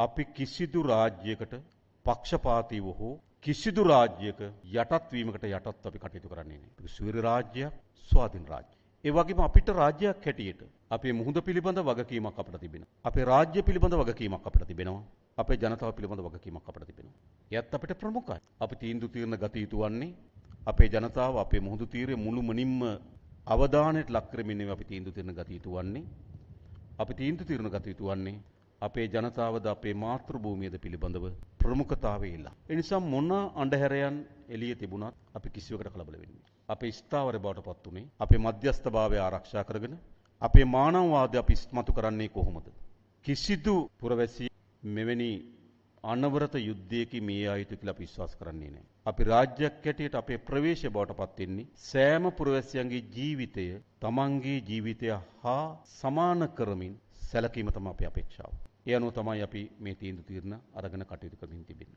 අපි කිසිදු රාජ්‍යයකට පක්ෂපාතීව හෝ කිසිදු රාජ්‍යයක යටත් වීමකට යටත් අපි කටයුතු කරන්නේ නෑ. අපි සුවීර රාජ්‍යයක්, ස්වාධීන රාජ්‍යයක්. ඒ වගේම අපිට රාජ්‍යයක් හැටියට අපේ මුහුද පිළිබඳ වගකීමක් අපිට තිබෙනවා. අපේ රාජ්‍ය පිළිබඳ වගකීමක් අපිට තිබෙනවා. අපේ ජනතාව පිළිබඳ වගකීමක් අපිට තිබෙනවා. එයත් අපිට ප්‍රමුඛයි. අපි තීන්දුව තීරණ ගත යුතු වන්නේ අපේ ජනතාව අපේ මුහුදු තීරය මුළුමනින්ම අවධානයට ලක් කරමින් නෙවෙයි අපි තීන්දුව තීරණ ගත යුතු වන්නේ. අපි තීන්දුව තීරණ ගත යුතු වන්නේ අපේ ජනතාවද අපේ මාතෘ භූමියද පිළිබඳව ප්‍රමුඛතාවය ඉල්ලා. ඒ නිසා මොන අඳුරයන් එළිය තිබුණත් අපි කිසිවකට කලබල වෙන්නේ නෑ. අපේ ස්ථාවර බවට පත් උනේ අපේ මධ්‍යස්ථභාවය ආරක්ෂා කරගෙන අපේ මානවවාදය අපි ඉස්මතු කරන්නේ කොහොමද? කිසිදු පුරවැසියෙක් මෙවැනි අනවරත යුද්ධයකින් මේ ආ යුතු කියලා අපි විශ්වාස කරන්නේ නෑ. අපි රාජ්‍යයක් හැටියට අපේ ප්‍රවේශය බවට පත් වෙන්නේ සෑම පුරවැසියන්ගේ ජීවිතය තමන්ගේ ජීවිතය හා සමාන කරමින් සැලකීම තමයි අපේ අපේක්ෂාව. ඒ අනුව තමයි අපි මේ තීන්දුව තීරණ අරගෙන කටයුතු කරමින් තිබෙන්නේ.